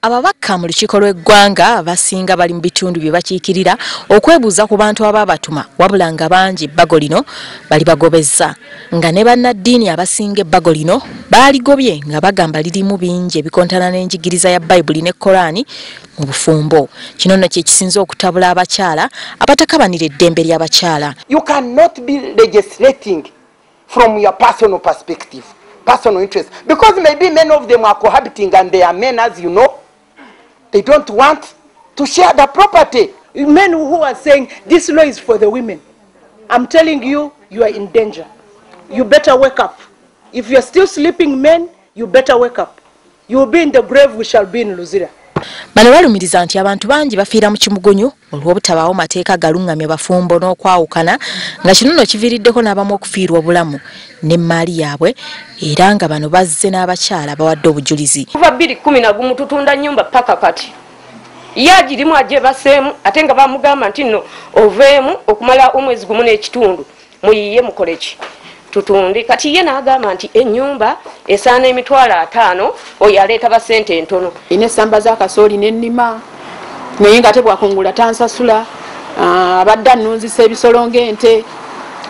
Ababaka mu lukiiko lw'eggwanga abasinga bali mu bitundu bye bakiikirira okwebuuza ku bantu abaabatuma, wabula nga bangi ebbago lino bali bagobezza, nga ne bannaddiini abasinga ebbago lino baaligobye nga bagamba lirimu bingi ebikontana n'enjigiriza ya Bayibuli ne Koraani mu bufumbo. Kino nno kye kisinze okutabula abakyala abatakabanira eddembe ly'abakyala. You cannot be legislating from your personal perspective, personal interest, because maybe many of them are cohabiting and they are men, as you know. They don't want to share the property. Men who are saying this law is for the women, I'm telling you, you are in danger. You better wake up. If you're still sleeping, men, you better wake up. You will be in the grave, we shall be in Luzira. Bano balumiriza nti abantu bangi bafiira mu kimugunyu olw'obutabaawo mateeka galuŋŋamya bafumbo n'okwawukana, nga kino nno kiviiriddeko n'abamu okufiirwa obulamu n'emmaali yaabwe, era nga bano bazze n'abakyala bawadde obujulizi. Kuva 2011 tutunda nnyumba paka kati ye agirimu agyebaseemu, ate nga bamugamba nti nno oveemu okumala omwezi gumu n'ekitundu muyiye mukole ki tutunde. Kati ye n'agamba nti ennyumba esaana 50,000, oyo aleeta basente entono. Ina essamba za kasooli n'ennima, naye nga tebwakungula tansasula. Abadde annunzisa ebisolo ng'ente,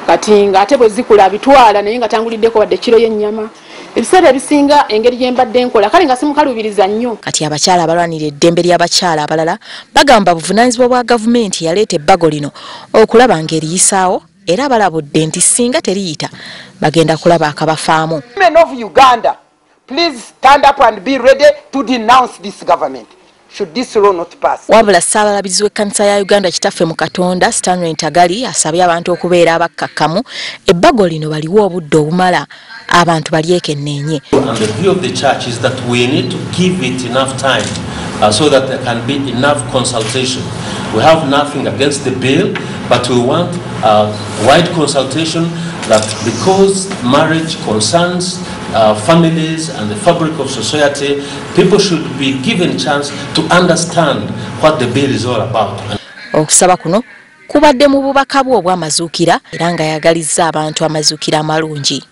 kati ng'ate bwe zikula abitwala, naye nga tanguliddeko wadde kiro y'ennyama. Ebiseera ebisinga engeri gye mbadde nkola kale nga simukalubiriza nnyo. Kati abakyala abalwanira eddembe ly'abakyala abalala bagamba buvunaanyizibwa bwa gavumenti yaleeta ebbago lino okulaba ng'eriyisaawo, era balabudde nti singa teriyita bagenda kulaba akabafaamu. Women of Uganda, please stand up and be ready to denounce this government should this law not pass. Wabula Ssaabalabirizi w'ekkanisa ya Uganda Kitaffe mu Katonda Stanley Ntagali asabye abantu okubeera abakkakkamu, ebbago lino baliwe obudde obumala abantu balyekenneenye. And the view of the church is that we need to give it enough time so that there can be enough consultation. We have nothing against the bill, but we want wide consultation, that because marriage concerns families and the fabric of society, people should be given chance to understand what the bill is all about. Okusaba kuno kubadde mu bubaka bwe obw'amazuukira, era nga yagalizza abantu amazuukira amalungi.